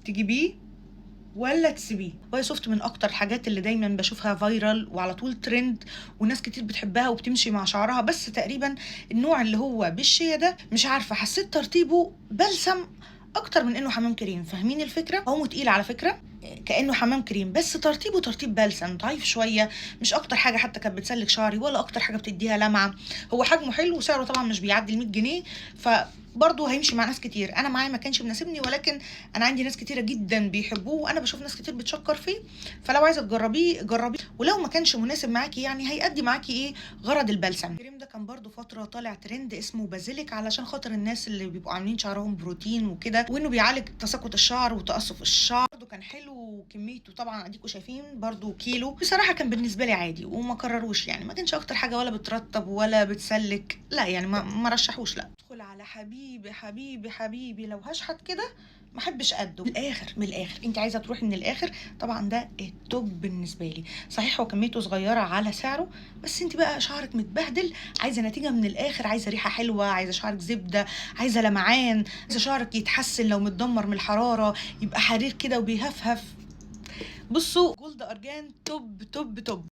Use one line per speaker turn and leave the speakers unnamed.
تجيبيه ولا تسيبيه؟ بايوسوفت من اكتر الحاجات اللي دايما بشوفها viral وعلى طول ترند، وناس كتير بتحبها وبتمشي مع شعرها. بس تقريبا النوع اللي هو بالشيا ده مش عارفه، حسيت ترطيبه بلسم اكتر من انه حمام كريم، فاهمين الفكرة؟ هو تقيل على فكرة كانه حمام كريم، بس ترطيبه ترطيب بلسم ضعيف شوية، مش اكتر حاجة حتى كانت بتسلك شعري ولا اكتر حاجة بتديها لمعة. هو حجمه حلو وسعره طبعا مش بيعدي ال 100 جنيه، فبرضه هيمشي مع ناس كتير. انا معايا ما كانش مناسبني، ولكن انا عندي ناس كتيرة جدا بيحبوه، وانا بشوف ناس كتير بتشكر فيه. فلو عايزه تجربيه جربيه، ولو ما كانش مناسب معاكي يعني هيأدي معاكي ايه غرض البلسم. الكريم ده كان برضه فترة طالع ترند اسمه بازيليك، علشان خاطر الناس اللي بيبقوا عاملين شعرهم بروتين وكده، وانه بيعالج تساقط الشعر وتقصف الشعر. برضه كان حلو، وكميته طبعا اديكوا شايفين برضه كيلو. بصراحة كان بالنسبة لي عادي وما كرروش، يعني ما كانش اكتر حاجة ولا بترطب ولا بتسلك، لا يعني ما رشحوش. لا ادخل على حبيبي حبيبي حبيبي، لو هشحت كده ما احبش قده. من الاخر من الاخر، انت عايزه تروحي من الاخر، طبعا ده ال top بالنسبة لي. صحيح هو كميته صغيرة على سعره، بس انت بقى شعرك متبهدل، عايزه نتيجة من الاخر، عايزه ريحه حلوة، عايزه شعرك زبدة، عايزه لمعان، عايزه شعرك يتحسن لو متدمر من الحرارة يبقى حرير كده وبيهفهف. بصوا Gold Argan top top top.